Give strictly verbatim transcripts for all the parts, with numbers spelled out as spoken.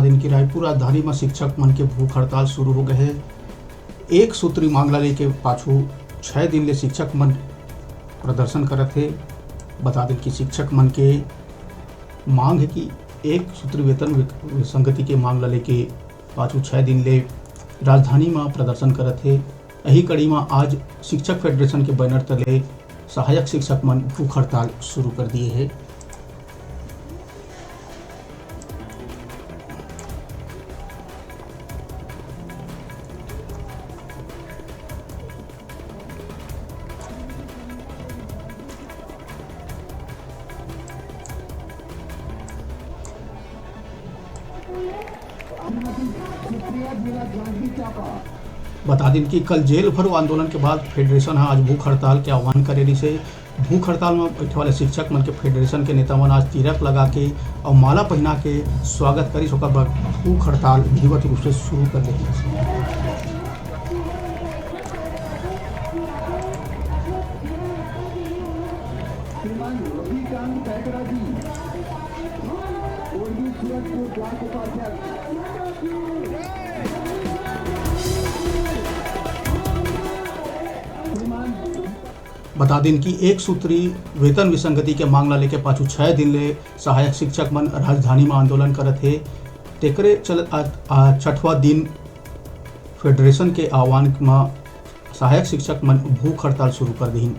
इनकी रायपुर राजधानी म शिक्षक मन के भूख हड़ताल शुरू हो गए हे। एक सूत्री मांग ला लेके पाछू छह दिन ले शिक्षक मन प्रदर्शन करत हे। बता दें कि शिक्षक मन के मांग हे कि एक सूत्री वेतन विक-, विसंगति के मांग ला लेके पाछू छह दिन ले राजधानी म प्रदर्शन करत हे। यही कड़ी म आज शिक्षक फेडरेशन के बैनर तले सहायक शिक्षक मन भूख हड़ताल शुरू कर दिए हे। बता दिन कि कल जेल भरो आंदोलन के बाद फेडरेशन ह आज भूख हड़ताल के आह्वान करे रिहिस हे। भूख हड़ताल म बैठे वाले शिक्षक मन के फेडरेशन के नेता मन आज तिलक लगा के अउ माला पहिना के स्वागत करिस, ओकर बाद भूख हड़ताल विधिवत रूप से शुरू कर दे रिहिस। श्रीमान रविकांत पैकरा जी, कोटगी सूरजपुर ब्लॉक उपाध्यक्ष। श्रीमान बता दिन कि एक सूत्री वेतन विसंगति के मांग ला लेके पाछू छह दिन ले सहायक शिक्षक मन राजधानी म आंदोलन करत हे। तेकरे चलत आज, आज छठवां दिन फेडरेशन के आह्वान म सहायक शिक्षक मन भूख हड़ताल शुरू कर दिहिन।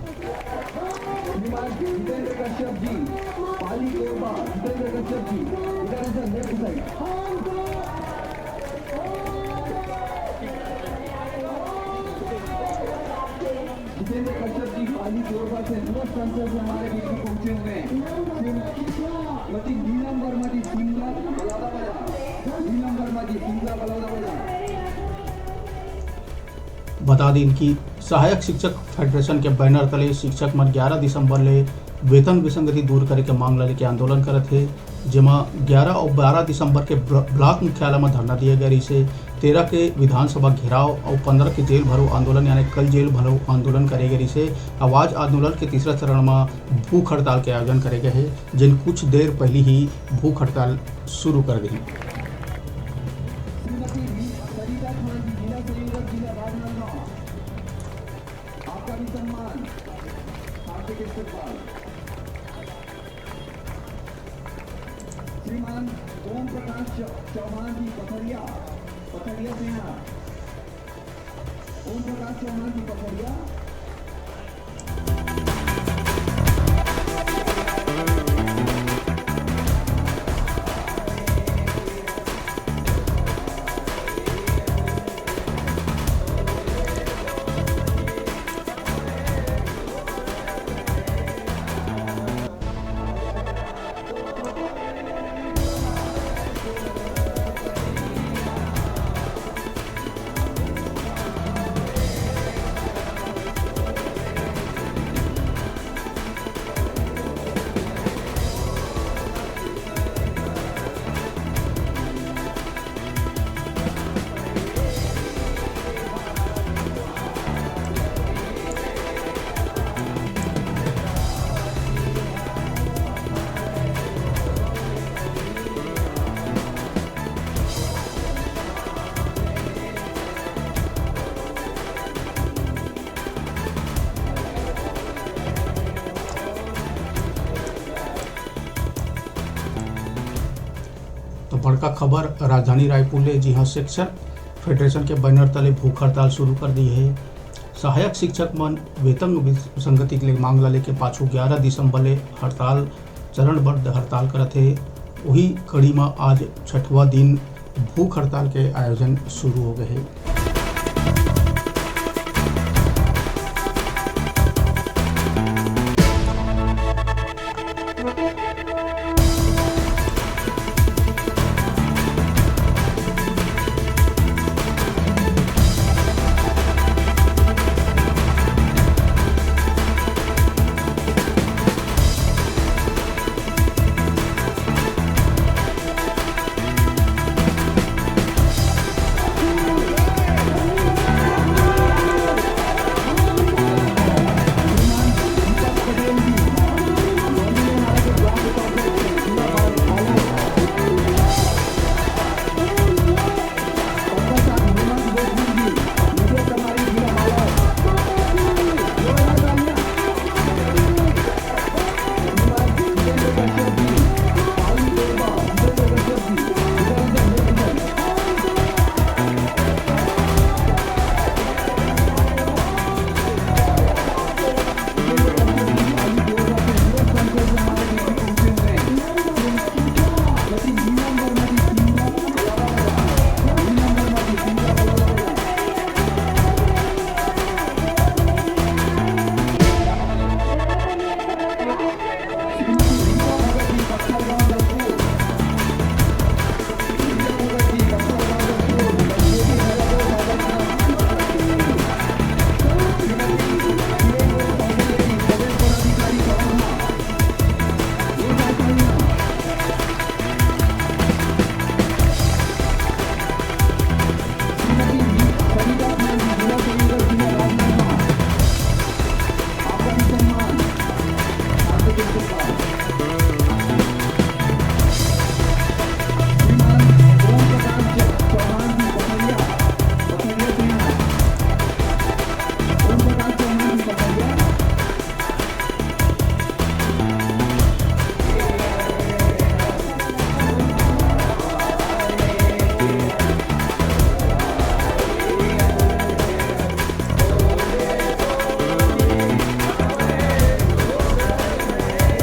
श्रीमान जितेंद्र कश्यप जी, पाली कोरबा, जितेंद्र कश्यप जी, इधर, इधर, लेफ्ट साइड। जितेंद्र कश्यप जी पाली कोरबा से नमस्कार से हमारे बीच में पहुंचे हुए हैं। श्रीमती नीलम वर्मा जी सिमला बलौदाबाजार, नीलम वर्मा जी सिमला बलौदाबाजार। बता दिन कि सहायक शिक्षक फेडरेशन के बैनर तले शिक्षक मन ग्यारह दिसंबर ले वेतन विसंगति दूर करे के मांग ला लेके आंदोलन करत हे, जेमा ग्यारह अउ बारह दिसंबर के ब्ल-, ब्लॉक मुख्यालय म धरना दिए गए रहिसे। तेरह के विधानसभा घेराव अउ पंद्रह के जेल भरो आंदोलन यानी कल जेल भरो आंदोलन करे गए रहिसे। अउ आज आंदोलन के तीसरा चरण म भूख हड़ताल के आयोजन करे गए हे, जेन कुछ देर पहली ही भूख हड़ताल शुरू कर दिही। श्रीमती सरिता खान जी, जिला संयोजक, जिला राजनांदगांव, आपका भी सम्मान, हार्दिक इस्तकबाल। श्रीमान ओम प्रकाश चौ-, चौहान जी पथरिया, पथरिया से हैं। ओम प्रकाश चौहान जी पथरिया। तो बड़का खबर राजधानी रायपुर ले, जिहां शिक्षक फेडरेशन के बैनर तले भूख हड़ताल शुरू कर दी है। सहायक शिक्षक मन वेतन विसंगति के मांग ला लेके पाछू ग्यारह दिसंबर ले हड़ताल, चरणबद्ध हड़ताल करत हे। उही कड़ी म आज छठवां दिन भूख हड़ताल के आयोजन शुरू हो गए हे।